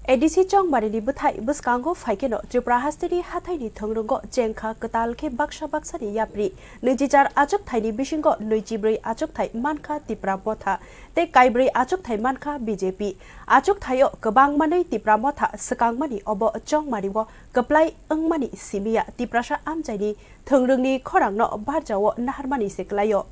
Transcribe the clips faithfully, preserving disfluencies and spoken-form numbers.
A D C Chongbarini bwthai bwskango phaikheno Tripura hasteni hathaini thwngwrwngo chengkha kwtal khe baksa baksani yapri nwichichar achukthaini bisingo nwichibrwi achukthai mankha Tipra Motha tei kaibrwi achukthai mankha B J P. Achukthaio kwbang manwi Tipra Motha swkangmani obo Chongbario kwplai wngmani simiya Tiprasa amchaini thwngwrwngni khorangno barjao naharmani se kwlaio.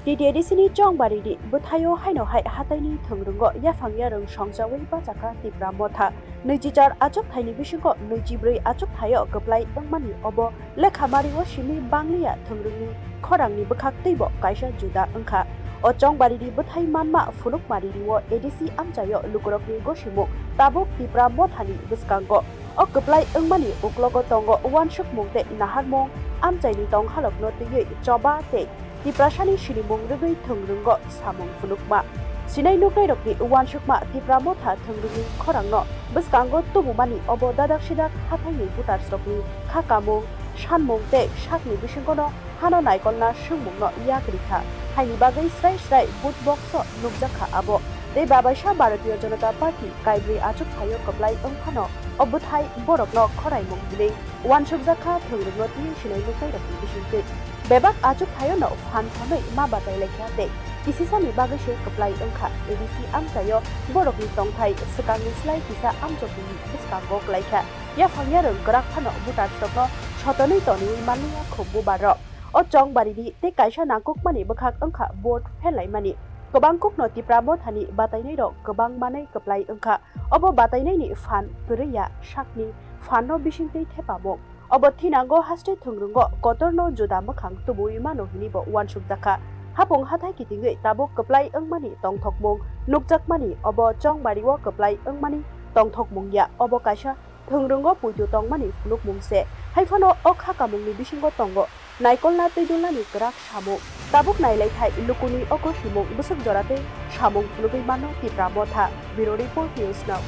T T A D C ni Chongbarini bwthaio haino hai hataini thwngwrwngo yaphang yarwng songchawi bachakha Tipra Motha. Nwichichar achukthaini bisingo nwichibrwi achukthaio kwplai wngmani obo lekha mario simi bangliya thwngwrwngni khorangni bwkhak teibo kaisa juda wngkha. O Chongbarini bwthai manma phunukmani rio A D C amchaio lukurokni gosimung tabuk Tipra Mothani bwskango. O kwplai wngmani uklogo tongo uansukmung tei naharmung, amchaini tonghalokno twiwi choba tei Tiprasani sinimung rwgwi thwngwrwngo samung phunukma. Sinai nuknairokni uansukma Tipra Motha thwngwrwngni khorangno bwskango tubumani obo dadak sidak hathaini votersrokni kha kamung, sanmung tei sakni bisingono hano naikolna swngmungno yak rikha. Haini bagwi srai srai vote box-o nukjakha abo. Tei babaisa Bharatiya Janata Party kaibrwi achukthaio kwplai wngphano o bwthai borokno khoraimung hinwi uansukjakha thwngwrwngno twiwi sinai nuknairokni bisingtwi. Bebak achukthaiono phan thonwi ma batai laikha tei kisisani bagwi se kwplai wngkha. A D C amchaio borokni tongthai swkangni slai kisa amchokni bwskango kwlaikha. Yaphang yarwng kwrak phano votersrokno sotonwi tonwi manliya khub bubarrok. O Chongbarini tei kaisa nangkukmani bwkhak wngkha vote pherlaimani. Kwbang kukno Tipra Mothani batainairok kwbang manwi kwplai wngkha. Obo batainaini phan kwrwi ya sakni phanno bisingtwi thepamung. Obo thinango haste thwngwrwngo kotorno juda mwkhang tubuwi mano hinibo uansukjakha. Hapung hathai kitingwi tabuk kwplai wngmani tongthokmung nukjakmani obo Chongbario kwplai wngmani tongthokmung ya. Obo kaisa thwngwrwngo puitu tongmani phunukmung se. Haiphano o kha kamungni bisingo tongo naikolna twidulnani kwrak samung. Tabuk nailaithai lukuni o gosimung bwswk jora tei samung phunugwi mano Tipra Motha. Bureau Report, News Now.